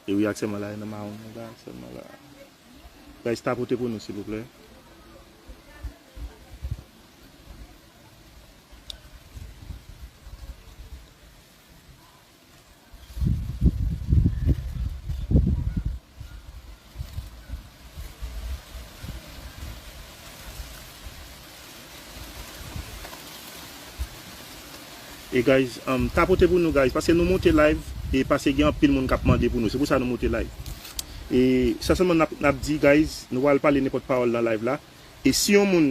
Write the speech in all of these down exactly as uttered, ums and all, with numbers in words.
E wi, aktyèlman la, nan mawon, la, aktyèlman la. Guys, tapote pou nou, silvouplè. E guys, um, tapote pou nou, guys, paske nou monte live e paske gen anpil moun k ap mande pou nou. Se pou sa nou monte live. E sa sèlman n ap, n ap di, guys, nou pral pale nenpòt pawòl nan live la. E si yon moun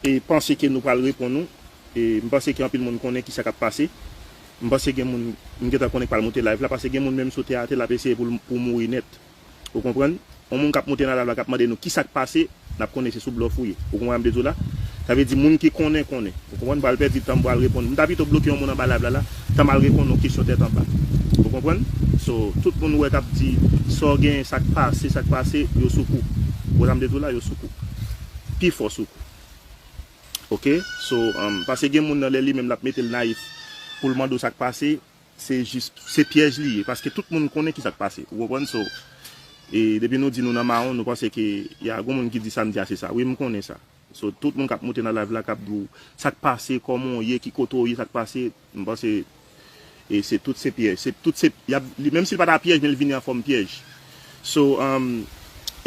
e panse ke nou pral reponn ou, e m panse ke anpil moun konnen kisa k ap pase. M panse gen moun, m gentan konnen k pral monte live la, paske gen moun menm sou tè atè, l ap eseye pou l, pou mouri nèt. Ou konprann? Yon moun k ap monte nan live la, k ap mande nou kisa k pase, n ap konnen se sou blòf ou ye. Ou konprann sa m vle di w la? Sa vle di moun ki konnen, konnen. Ou konprann? M pral pèdi tan, m pral reponn. M ta pito bloke yon moun anba live la, la, tan m al reponn yon kesyon tèt anba. Ou konprann? So, tout moun ou wè k ap di, sa w genyen, sa k pase, sa k pase, yo sou kou. Ou konprann sa m vle di w la? Yo sou kou. Pi fò sou kou. Oke? So, um, paske gen moun nan lè li menm l ap mete l nayif pou l mande w sa k pase, se jis, se pyèj li ye, paske tout moun konnen kisa k pase. Ou konprann? So, e depi nou di nou nan mawon, nou panse ke y a gon moun ki di sa m di a se sa. Wi, m konnen sa. So, tout moun k ap monte nan live la, k ap di w sa k pase, kòman w ye, ki kote w ye, sa k pase, m panse e se tout se pyèj. Se tout se, y ap, li, menm si l pa ta pyèj, men l vini an fòm pyèj. So, um,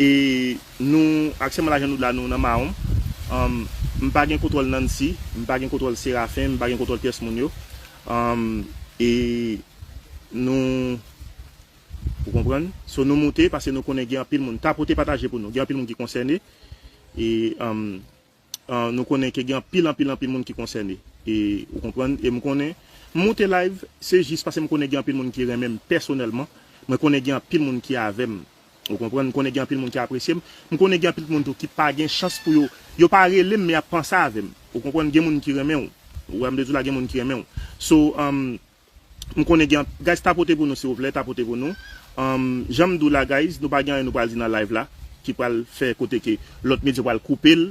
e nou, aktyèlman la, jan nou la, nou nan mawon. Um, m pa gen kontwòl Nancy, m pa gen kontwòl Serafen, m pa gen kontwòl pyès moun yo. Um, e nou, ou konprann? So, nou moute, paske nou konnen gen anpil moun. Tapote, pataje pou nou. Gen anpil moun ki konsène. E, um, Ah, nou konnen ke gen anpil, anpil, anpil moun ki konsène. E, ou konprann? E m konnen, m moute live, se jis paske m konnen gen anpil moun ki renmen m pèsonèlman. Mwen konnen gen anpil moun ki avè m. Ou konprann? M konnen gen anpil moun ki apresye m. M konnen gen anpil moun tou ki pa gen chans pou yo, yo pa rele m, men y ap panse avè m. Ou konprann? Gen moun ki renmen w. Ou wè m de di w la, gen moun ki renmen w. So, um, M konnen gen, guys, tapote pou nou, silvouplè, tapote pou nou. Um, jan m di w la, guys, nou pa gen anyen nou pral di nan live la, ki pral fè kote ke lòt medya pral koupe l,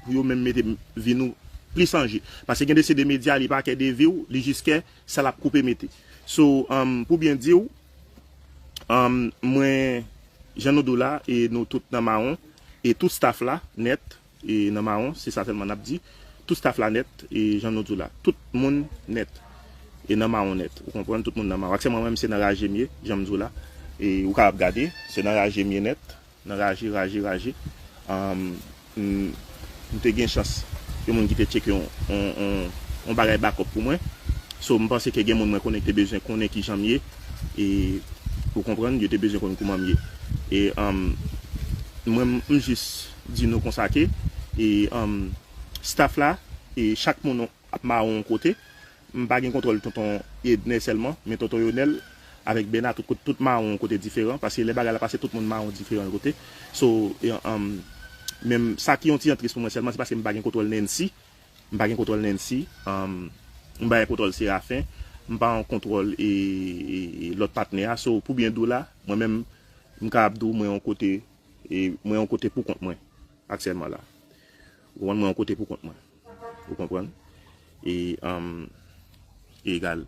pou yo menm mete vi nou plis an je. Paske gen de se de medya, li pa kè de vi w, li jis kè sa l ap koupe mete. So, um, pou byen di w, um, mwen, jan nou di w la, e nou tout nan mawon, e tout staff la, nèt, e nan mawon, se sa sèlman n ap di. Tout staff la nèt, e jan nou di w la, tout moun nèt. E nan mawon nèt, ou konprann, tout moun nan mawon. Aktyèlman, mwen menm, se nan raje m ye, jan m di w la. E ou kapab gade, se nan raje m ye nèt, nan raje, raje, raje. Anm, m, m te gen chans, gen moun ki te tcheke yon, yon, yon, yon bagay bakòp pou mwen. So, m panse ke gen moun mwen konnen ki te bezwen konnen kijan m ye. E, ou konprann, yo te bezwen konn kouman m ye. E, anm, mwen, m, m jis di nou konsa ke, e, anm, staff la, e chak moun ap mawon yon kote. M pa gen kontwòl tonton Ednè sèlman, men tonton Yonèl avèk Bèna, tout, tout mawon yon kote diferan, paske lè bagay la pase, tout moun mawon diferan yon kote. So, e, anm, menm sa ki yon ti jan tris pou mwen sèlman, se paske m pa gen kontwòl Nancy. M pa gen kontwòl Nancy, um, m pa gen kontwòl Serafen, m pa gen kontwòl e, e, e lòt patnè a. So, pou byen di w la, mwen menm, m kapab di w mwen yon kote, e mwen yon kote pou kont mwen, aktyèlman la. Ou konprann, mwen yon kote pou kont mwen. Ou konprann? E, um, e egal.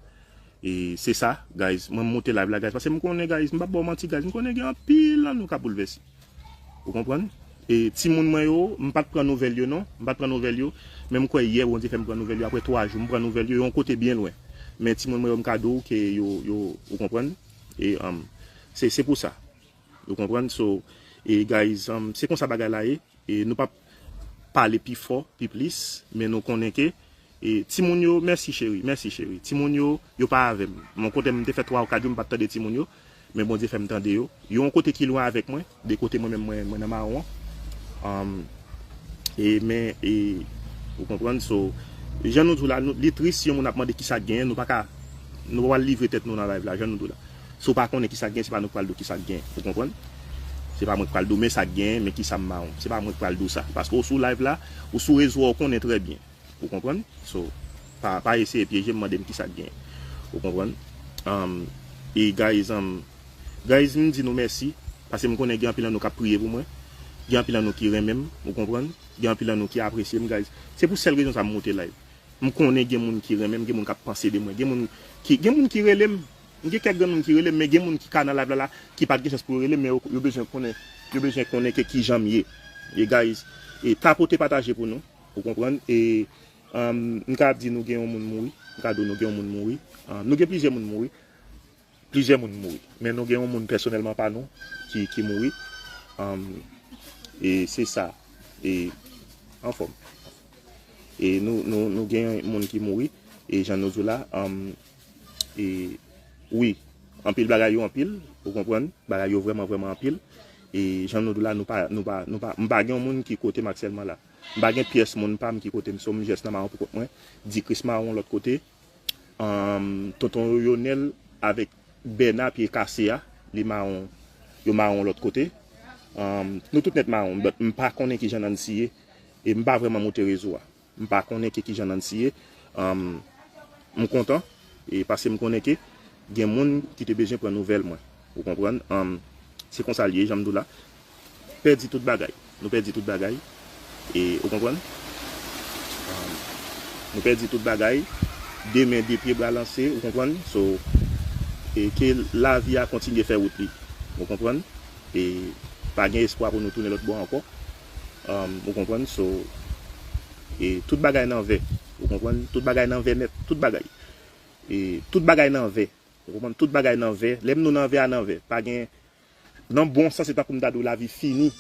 E se sa, guys. Mwen, m moute live la, guys. Paske m konnen, guys, m p ap ba w manti, guys. M konnen gen anpil nan nou k ap boulvèse. Ou konprann? E timoun mwen yo, m pa t pran nouvèl yo, non. M pa t pran nouvèl yo. Men m kwè yè, Bondye fè m pran nouvèl yo. Apre twa jou, m pran nouvèl yo. Yo yon kote byen lwen. Men timoun mwen yo, m ka di w ke yo, yo, ou konprann? E, um, se, se pou sa. Ou konprann? So, e guys, um, se konsa bagay la ye. E nou p ap pale pi fò, pi plis, men nou konnen ke, e timoun yo, mèsi cheri, mèsi cheri. Timoun yo, yo pa avè m. Mwen kote m te fè twa ou kat jou, m pa t tande timoun yo, men Bondye fè m tande yo. Yo yon kote ki lwen avèk mwen, de kote mwen menm mwen, mwen nan mawon an. Um, e men, e, ou konprann, so, jan nou di w la, nou, li tris si yon moun ap mande kisa k genyen, nou pa ka, nou pa pral livre tèt nou nan live la, jan nou di w la. Si w pa konnen kisa k gen, se pa nou k pral di w kisa k gen. Ou konprann? Se pa mwen k pral di w, men sa k gen, men kisa m mawon. Se pa mwen k pral di w sa. Paske ou sou live la, ou sou rezo a, ou konnen trè byen. Ou konprann? So, pa, pa eseye pyeje m, mande m kisa k gen. Ou konprann? Um, e guys, um, guys, m di nou mèsi. Paske m konnen gen anpil nan nou k ap priye pou mwen. Gen anpil nan nou ki renmen m. Ou konprann? Gen anpil nan nou ki apresye m, guys. Se pou sèl rezon sa m moute live. M konnen gen moun ki renmen m, gen moun k ap panse de mwen, gen moun ki, gen moun ki rele m, M gen kèk granmoun ki rele m, men gen moun ki ka nan live la, la, ki pa t gen chans pou yo rele m, men yo, yo bezwen konnen, yo bezwen konnen ke kijan m ye. E guys, e tapote pataje pou nou, ou konprann? E um, m ka di nou gen yon moun mouri, m ka di nou gen yon moun mouri. Um, nou gen plizyè moun mouri, plizyè moun mouri. Men nou gen yon moun pèsonèlman pa nou ki, ki mouri. Um, e se sa. E anfòm. E nou, nou, nou gen moun ki mouri. E jan nou di w la, um, e wi, anpil bagay yo anpil, ou konprann? Bagay yo vrèman, vrèman anpil. E jan nou di w la, nou pa, nou pa, nou pa, m pa gen yon moun ki kote m aktyèlman la. M pa gen pyès moun pa m ki kote m. So, m jès nan mawon pou kont mwen. Di Kris mawon lòt kote. Um, tonton Yonèl avèk Bèna pye kase a, li mawon, yo mawon lòt kote. Um, nou tout nèt mawon, but m pa konnen kijan Nancy ye, e m pa vrèman moute rezo a. M pa konnen ke kijan Nancy ye. Um, m kontan, e paske m konnen ke gen moun ki te bezwen pran nouvèl mwen. Ou konprann? Um, se konsa l ye, jan m di w la. Pèdi tout bagay. Nou pèdi tout bagay. E, ou konprann? Um, nou pèdi tout bagay. De men, de pye, bra lanse, ou konprann? So, e ke lavi a kontinye fè wout li. Ou konprann? E pa gen espwa pou nou tounen lòt bò ankò. Um, ou konprann? So, e tout bagay nan vè. Ou konprann? Tout bagay nan vè nèt. Tout bagay. E tout bagay nan vè. Ou konprann? Tout bagay nan vè. Lè m di w nan vè a, nan vè. Pa gen, nan bon sans, se tankou m ta di w lavi fini.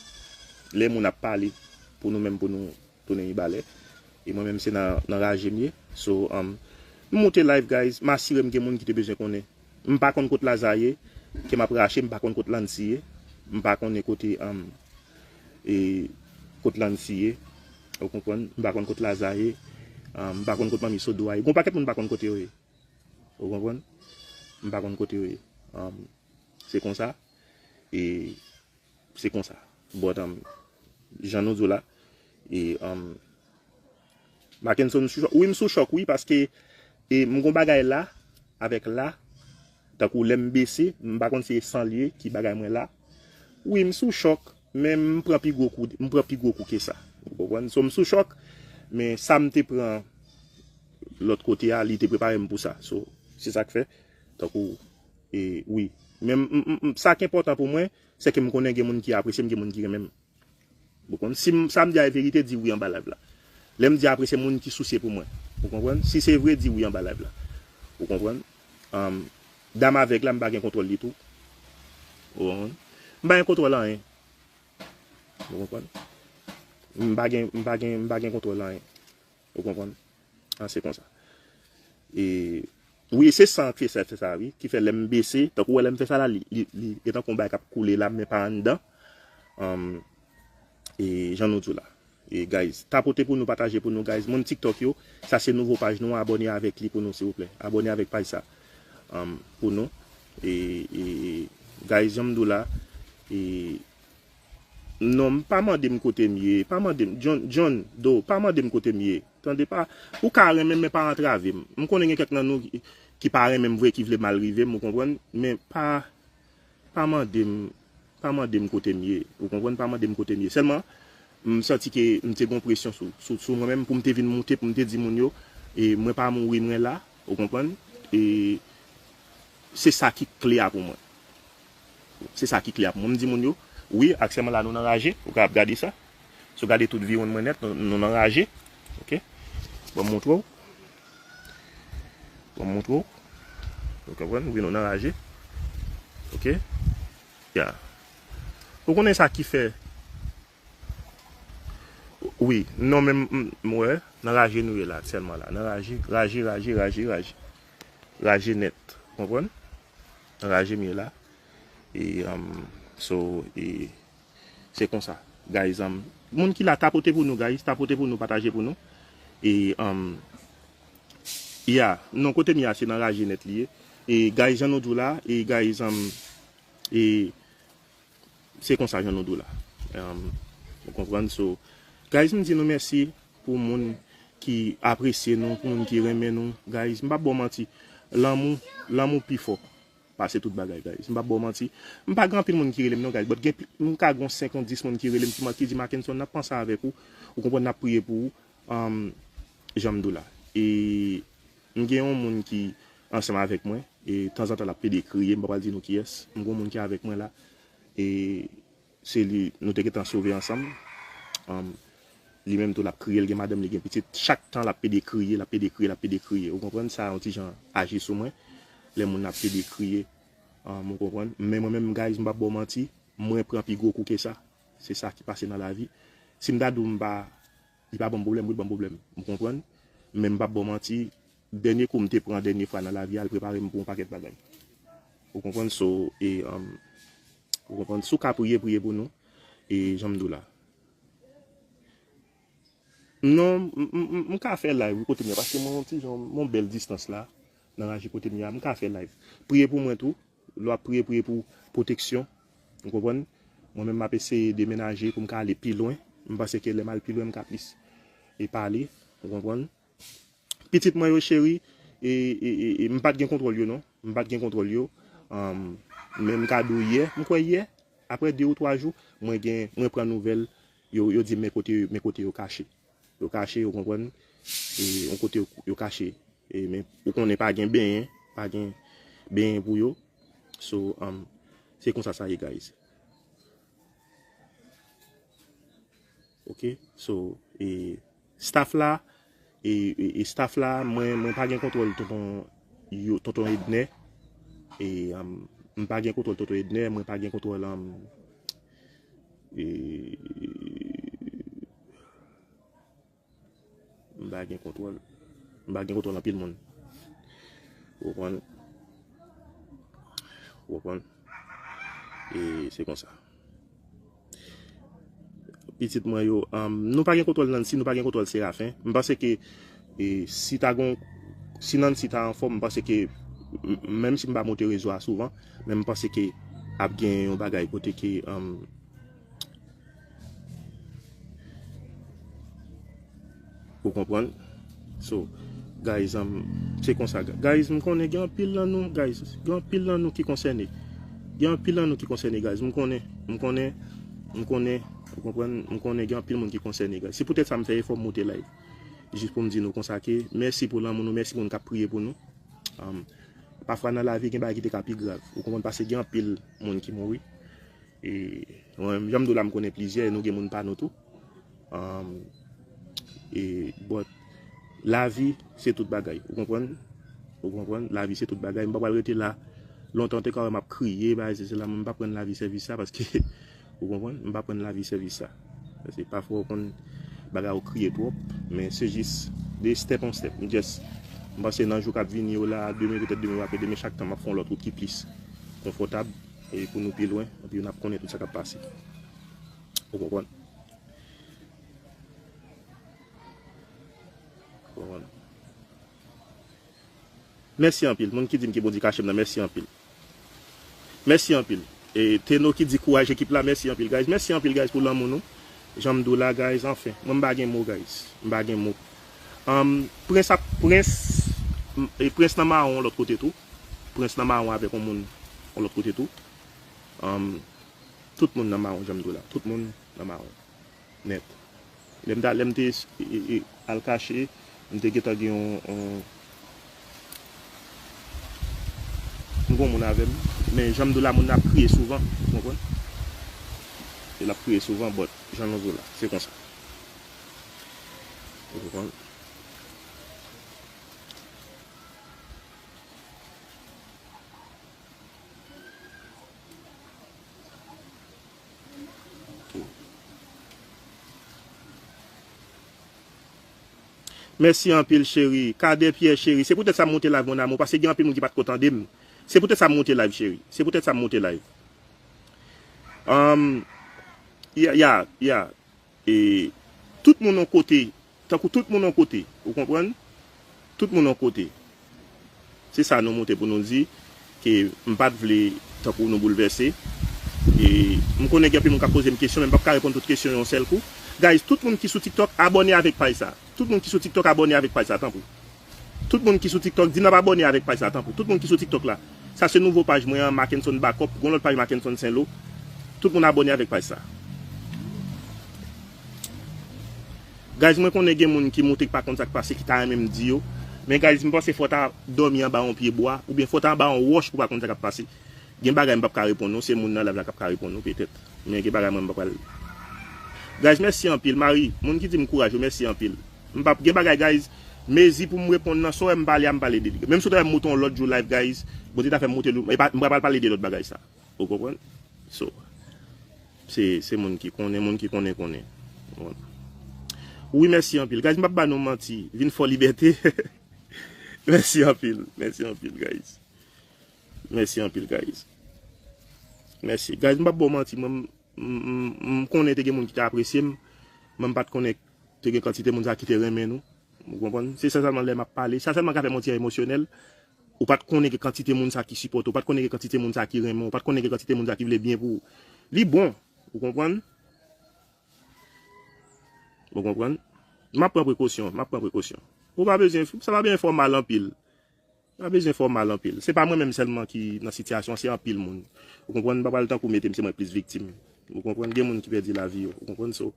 Lè moun ap pale pou nou menm, pou nou tounen ibalè. E mwen menm se nan, nan raje m ye. So, um, m moute live, guys. M asire m gen moun ki te bezwen konnen. M pa konn kot Laza ye. Ke m ap rache, m pa konn kot Lancy ye. M pa konnen kote, um, e, kot Lancy ye. Ou konprann? M pa konn kot Laza ye. Um, m pa konn kot Manmi Sodo a ye. Gon pakèt moun m pa konn kote yo ye. Ou konprann? M pa konn kote yo ye. Um, se konsa. E se konsa. But, um, jan nou di w la, e, um, Mackenson sou chòk. Wi, m sou chòk, wi, paske, e, m gon bagay la, avèk la, tankou lè m bese, m pa konn si e san l ye, ki bagay mwen la. Wi, m sou chòk, men m pran pi gwo kou, m pran pi gwo kou ke sa. Ou konprann? So, m sou chòk, men sa m te pran lòt kote a, li te prepare m pou sa. So, se sa k fè, tankou, e, wi. Men m, m, m, sa k enpòtan pou mwen, se ke m konnen gen moun ki apresye m, gen moun ki renmen m. Ou konprann? Si m, sa m di a e verite, di wi anba live la. Lè m di apre, se moun ki sousye pou mwen. Ou konprann? Si se vre, di wi anba live la. Ou konprann? Um, dam avèg la, m pa gen kontwòl li tou. Ou konprann? M pa gen kontwòl anyen. Ou konprann? M pa gen, m pa gen, m pa gen kontwòl anyen. Ou konprann? An, se konsa. E, wi, se san k fè sa, fè sa, wi. Ki fè lè m bese, tankou w wè lè m fè sa la, li, li, li, e tankou yon bagay k ap koule la, men pa anndan. Um, e, jan nou di w la. E, guys, tapote pou nou, pataje pou nou, guys. Moun TikTok yo, sa se nouvo paj nou, abòne avèk li pou nou, silvouplè. Abòne avèk paj sa, um, pou nou. E, e, e, guys, jan m di w la, e, non, pa mande m kote m ye, pa mande m, John, John Doe, pa mande m kote m ye. Tande, pa, ou ka renmen m, men pa antrave m. M konnen gen kèk nan nou ki, ki pa renmen m vre, ki vle mal rive m, ou konprann? Men pa, pa mande m, pa mande m kote m ye, ou konprann? Pa mande m kote m ye. Sèlman, m santi ke m te gon presyon sou, sou, sou mwen menm pou m te vin moute, pou m te di moun yo, e mwen pa mouri, mwen la, ou konprann? E se sa ki kle a pou mwen. Se sa ki kle a pou mwen. M di moun yo, wi, aktyèlman la, nou nan raje, ou ka ap gade sa. Si w gade tout viwonn mwen nèt, nou, nou nan raje. Oke? Ban m montre w. Ban m montre w. Ou konprann? Wi, nou nan raje. Oke? Ya. Ou konnen sa ki fè. Wi, non, men m, m, m wè, nan raje nou ye la, aktyèlman la. Nan raje, raje, raje, raje, raje. Raje nèt. Ou konprann? Nan raje m ye la. E, um, so, e, se konsa. Guys, um, moun ki la, tapote pou nou, guys. Tapote pou nou, pataje pou nou. E, um, ya, non, kote m ye a, se nan raje nèt li ye. E, guys, jan nou di w la, e, guys, um, e, se konsa, jan nou di w la. Um, ou konprann? So, guys, m di nou mèsi pou moun ki apresye nou, pou moun ki renmen nou. Guys, m p ap ba w manti. Lanmou, lanmou pi fò pase tout bagay, guys. M p ap ba w manti. M pa gen anpil moun ki rele m non, guys, but gen pli, m ka gen senk, dis moun ki rele m, ki ma-, ki di, "Mackenson, n ap panse avèk ou." Ou konprann, n ap priye pou ou. Um, jan m di w la. E m gen yon moun ki, ansanm avèk mwen. E tanzantan l ap pede kriye, m pa pral di nou kiyès. M gen yon moun ki avèk mwen la. E se li, nou te gentan sove ansanm. Um, li menm tou, l ap kriye, l gen madanm, li gen pitit. Chak tan, l ap pede kriye, l ap pede kriye, l ap pede kriye. Ou konprann? Sa yon ti jan aji sou mwen. Lè moun ap pede kriye, um, ou konprann? Men mwen menm, guys, m p ap ba w manti, mwen pran pi gwo kou ke sa. Se sa ki pase nan lavi. Si m ta di w m pa, li pa ban m pwoblèm, wi, l ban m pwoblèm. Ou konprann? Men m p ap ba w manti, dènye kou m te pran dènye fwa nan lavi a, l prepare m pou yon pakèt bagay. Ou konprann? So, e, um, ou konprann? Si w ka priye, priye pou nou. E jan m di w la. Non, m, m, m, m ka fè live wi kote m ye a, paske mwen yon ti jan, yon bèl distans la, nan raje kote m ye a, m ka fè live. Priye pou mwen tou, lè w ap priye, priye pou pwoteksyon. Ou konprann? Mwen menm, m ap eseye demenaje pou m ka ale pi lwen. M panse ke lè m al pi lwen, m ka plis e pale. Ou konprann? Pitit mwen yo, cheri, e, e, e, e, m pa t gen kontwòl yo, non. M pa t gen kontwòl yo. Um, men m ka di w yè, m kwè yè, apre de ou twa jou, mwen gen, mwen pran nouvèl, yo, yo di m men kote, men kote yo kache. Yo kache, ou konprann? E yon kote yo, yo kache. E, men, ou konnen pa gen benyen, pa gen benyen pou yo. So, um, se konsa sa ye, guys. Ok? So, e, staff la, e, e, e staff la, mwen, mwen pa gen kontwòl tonton yo, tonton Edner. E, um, m pa gen kontwòl tonton Edner, mwen pa gen kontwòl, um, e, m pa gen kontwòl. M pa gen kontwòl anpil moun. Ou konprann? Ou konprann? E se konsa. Pitit mwen yo, um, nou pa gen kontwòl Nancy, nou pa gen kontwòl Serafen. M panse ke, e, si ta gon, si Nancy ta anfòm, m panse ke, m, menm si m pa monte rezo a souvan, men m panse ke ap gen yon bagay kote ke, um, Ou konprann? So, guys, um, se konsa. Guys, m konnen gen anpil nan nou, guys. Gen anpil nan nou ki konsène. Gen anpil nan nou ki konsène, guys. M konnen, m konnen, m konnen, ou konprann? M konnen gen anpil moun ki konsène, guys. Se poutèt sa m fè efò m moute live. Jis pou m di nou konsa ke mèsi pou lanmou nou, mèsi moun k ap priye pou nou. Um, pafwa nan lavi gen bagay ki te ka pi grav. Ou konprann? Paske gen anpil moun ki mouri. E, mwen, jan m di w la, m konnen plizyè, e nou gen moun pa nou tou. Um, e, but, lavi, se tout bagay. Ou konprann? Ou konprann? Lavi, se tout bagay. M pa pral rete la lontan, te ka wè m ap kriye, bagay, se, se la, mwen, m pa pran lavi sèvis sa, paske, ou konprann? M pa pran lavi sèvis sa. Paske pafwa, ou konn bagay ou kriye twòp, men se jis de step an step. M just, m panse nan jou k ap vini yo la, demen, petèt demen, apre demen, chak tan, m ap fè yon lòt wout ki plis konfòtab. E pou nou pi lwen, epi n ap konnen tout sa k ap pase. Ou konprann? Ou konprann? Mèsi anpil. Moun ki di m ke Bondye kache m nan, mèsi anpil. Mèsi anpil. E Teno ki di kouraj ekip la, mèsi anpil, guys. Mèsi anpil, guys, pou lanmou nou. Jan m di w la, guys, anfen. Mwen, m pa gen mo, guys. M pa gen mo. Um, Prince ap, Prince, m, e Prince nan mawon lòt kote tou. Prince nan mawon avèk yon moun yon lòt kote tou. Um, tout moun nan mawon, jan m di w la. Tout moun nan mawon. Nèt. Lè m ta, lè m te, e, e, e, al kache, m te gentan gen yon, yon, m gen yon moun avè m. Men jan m di w la, moun nan ap kriye souvan. Ou konprann? E l ap kriye souvan, but jan nou di w la, se konsa. Ou konprann? Mèsi anpil, cheri. Cadet Pierre, cheri. Se poutèt sa m moute live, mon amour, paske gen anpil moun ki pa t ko tande m. Se poutèt sa m moute live, cheri. Se poutèt sa m moute live. Um, ya, ya, ya. E tout moun yon kote, tankou tout moun yon kote, ou konprann? Tout moun yon kote. Se sa nou moute pou nou di, ke m pa t vle tankou nou boulvèse. E m konnen gen anpil moun k ap poze m kesyon, men m p ap ka reponn tout kesyon yon sèl kou. Guys, tout moun ki sou TikTok, abòne avèk paj sa. Tout moun ki sou TikTok, abòne avèk paj sa, tanpri. Tout moun ki sou TikTok, di n ap abòne avèk paj sa, tanpri. Tout moun ki sou TikTok la. Sa se nouvo paj mwen an, Mackenson Backup. Gon lòt paj Mackenson Senlo. Tout moun abòne avèk paj sa. Guys, mwen konnen gen moun ki moute ki pa konn sa k pase, ki ta renmen m di yo. Men guys, m panse fò w ta dòmi anba yon pye bwa, oubyen fò w ta anba yon wòch pou w pa konn sa k ap pase. Gen bagay m p ap ka reponn ou, se moun nan live la k ap ka reponn ou petèt. Men gen bagay mwen m p ap pral. Guys, mèsi anpil. Mari, moun ki di m kouraj yo, mèsi anpil. M p ap gen bagay, guys, mezi pou m reponn nan, sa w wè m pale a, m pale de li. Menm si w ta wè m moute yon lòt jou live, guys, Bondye ta fè m moute l, e pa, m pa pral pale de lòt bagay sa. Ou konprann? So, se, se moun ki konnen, moun ki konnen, konnen. Wi, mèsi anpil. Guys, m p ap ba nou manti. Vin fò libète. Mèsi anpil. Mèsi anpil, guys. Mèsi anpil, guys. Mèsi. Guys, m p ap ba w manti. Mwen, m, m, m, m konnen te gen moun ki te apresye m. Men m pa t konnen te gen kantite moun sa ki te renmen nou. Ou konprann? Se sa sèlman lè m ap pale. Sa sèlman ka fè m yon ti jan emosyonèl. Ou pa t konnen gen kantite moun sa ki sipòte w. Ou pa t konnen gen kantite moun sa ki renmen w. Ou pa t konnen gen kantite moun sa ki vle byen pou ou. Li bon. Ou konprann? Ou konprann? M ap pran prekosyon. M ap pran prekosyon. Ou pa bezwen, sa pa bezwen fè w mal anpil. Pa bezwen fè w mal anpil. Se pa mwen menm sèlman ki nan sitiyasyon, se anpil moun. Ou konprann? M pa pral tankou mete m, se mwen plis viktim. Ou konprann? Gen moun ki pèdi lavi yo. Ou konprann? So,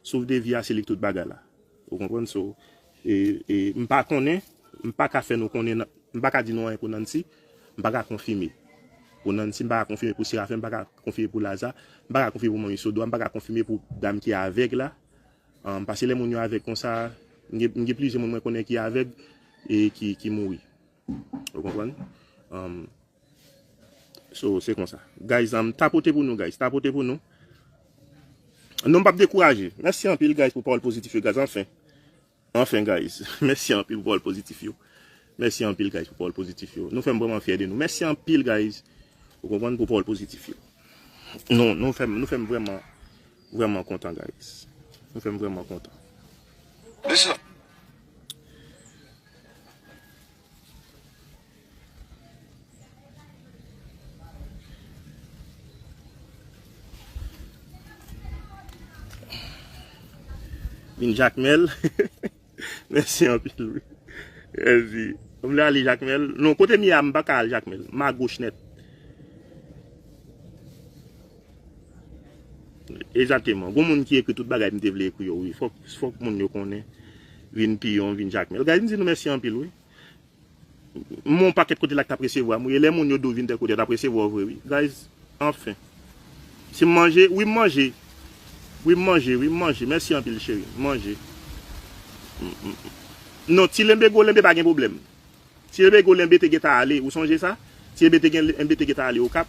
souf de vi a, se li k tout bagay la. Ou konprann? So, e, e, m pa konnen, m pa ka fè nou konnen, m pa ka di nou anyen pou Nancy, m pa ka konfime. Pou Nancy, m pa ka konfime pou Serafen, m pa ka konfime pou Laza, m pa ka konfime pou Manmi Sodo a, m pa ka konfime pou dam ki avèg la. Um, paske lè moun yo avèg konsa, m gen, m gen plizyè moun mwen konnen ki avèg e ki, ki mouri. Ou konprann? Um, so, se konsa. Guys, um, tapote pou nou, guys. Tapote pou nou. Non, m p ap dekouraje. Mèsi anpil, guys, pou pawòl pozitif yo, guys. Anfen. Anfen, guys. Mèsi anpil pou pawòl pozitif yo. Mèsi anpil, guys, pou pawòl pozitif yo. Nou fè m vrèman fyè de nou. Mèsi anpil, guys. Ou konprann, pou pawòl pozitif yo. Nou, nou fè m, nou fè m vrèman, vrèman kontan, guys. Nou fè m vrèman kontan. Listen. Vin Jakmèl. Mèsi anpil, wi. Mèsi. M vle ale Jakmèl. Non, kote m ye a, m pa ka al Jakmèl. M agoch nèt. Egzakteman. Gon moun ki ekri tout bagay m te vle ekri yo, wi. Fòk, fòk moun yo konnen. Vin Piyon, vin Jakmèl. Guys, m di nou mèsi anpil, wi. M wè yon pakèt kote la k t ap resevwa m, wi. E lè moun yo di w vin tèl kote, yo t ap resevwa w vre, wi. Guys, anfen. Si m manje, wi, m manje. Wi, m manje, wi, m manje. Mèsi anpil, cheri. M manje. M, m, m. Non, ti lenbe, gwo lenbe, pa gen pwoblèm. Ti Ebe Golenbe te gentan ale, ou sonje sa? Ti Ebe te gen, Ebe te gentan ale Okap.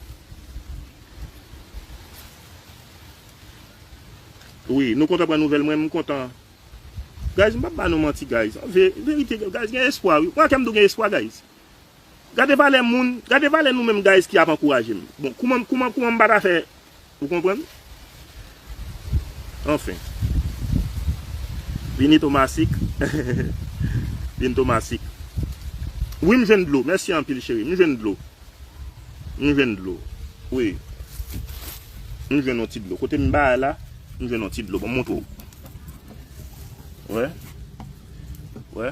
Wi, nou kontan pran nouvèl mwen, m kontan. Guys, m p ap ba nou manti, guys. Ve-, verite, guys, gen espwa, wi. Mwen, kè m tou gen espwa, guys. Gade valè moun, gade valè nou menm, guys, ki ap ankouraje m. Bon, kouman, kouman, kouman m pa ta fè Ou konprann? Anfen. Vini Tomasik. Vin Tomasik. Wi, m jwenn dlo. Mèsi anpil, cheri. M jwenn dlo. M jwenn dlo. Wi. M jwenn yon ti dlo. Kote m ba la, m jwenn yon ti dlo. Bon, m montre w. Wè. Wè.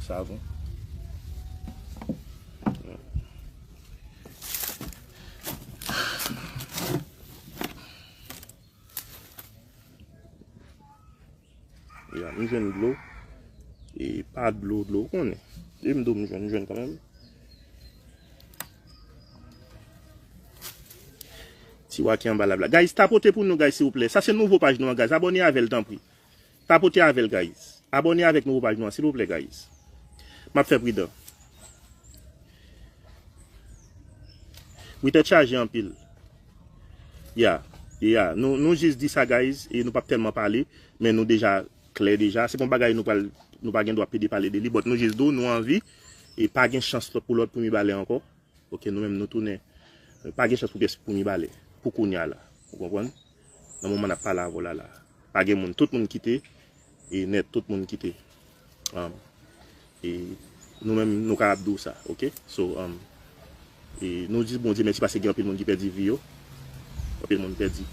Savon. Ya, m jwenn dlo. E pa dlo, dlo, ou konnen. E m di w m jwenn, m jwenn kanmenm. Ti wa ki anba live la. Guys, tapote pou nou, guys, silvouplè. Sa se nouvo paj nou an, guys. Abòne avè l, tanpri. Tapote avè l, guys. Abòne avèk nouvo paj nou an, silvouplè, guys. M ap fè pridan. Wi, tèt chaje anpil. Ya, ya. Nou, nou jis di sa, guys, e nou p ap tèlman pale, men nou deja klè deja. Se pa yon bagay nou pral, nou pa gen dwa pede pale de li, but nou jis di w, nou anvi, e pa gen chans lòt pou lòt pou Mibalè ankò. Ok, nou menm nou tounen. Pa gen chans pou pyès pou Mibalè. Pou kounye a la. Ou konprann? Nan moman n ap pale avè w la, la. Pa gen moun. Tout moun kite. E nèt, tout moun kite. Um, e nou menm, nou kapab di w sa, ok? So, um, e nou di Bondye mèsi paske gen anpil moun ki pèdi vi yo. Anpil moun pèdi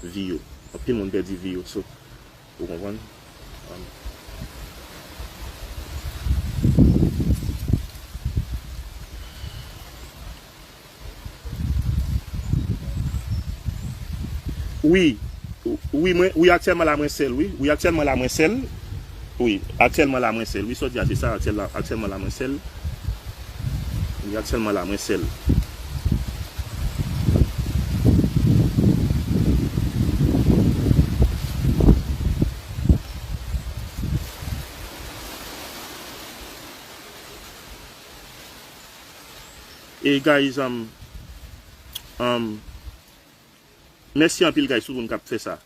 vi yo. Anpil moun pèdi vi yo. So, Ou konprann? Amen. Wi, wi, mwen, wi, aktyèlman la, mwen sèl, wi. Wi, aktyèlman la, mwen sèl. Wi, aktyèlman la mwen sèl. Wi, sa w di a se sa, aktyèl la, aktyèlman la mwen sèl. Wi, aktyèlman la mwen sèl. E guys, um, um, mèsi anpil guys, tout moun k ap fè sa.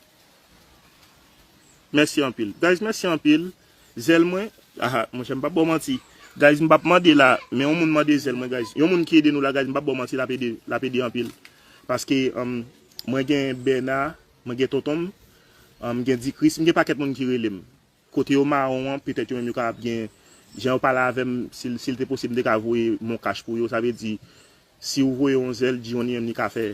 Mèsi anpil. Guys, mèsi anpil. Zèl mwen, aha, monchè, m p ap ba w manti. Guys, m p ap mande la, men yon moun mande zèl mwen, guys. Yon moun ki ede nou la, guys, m p ap ba w manti, l ap ede, l ap ede anpil. Paske, um, mwen gen Bèna, mwen gen tonton m, um, m gen Dikris, m gen pakèt moun ki rele m. Kote yo mawon an, petèt yo menm yo kapab gen, jan yo pale avè m, si, si l te posib, m te ka voye mon kach pou yo. Sa vle di, si w voye yon zèl, G-One li menm li ka fè,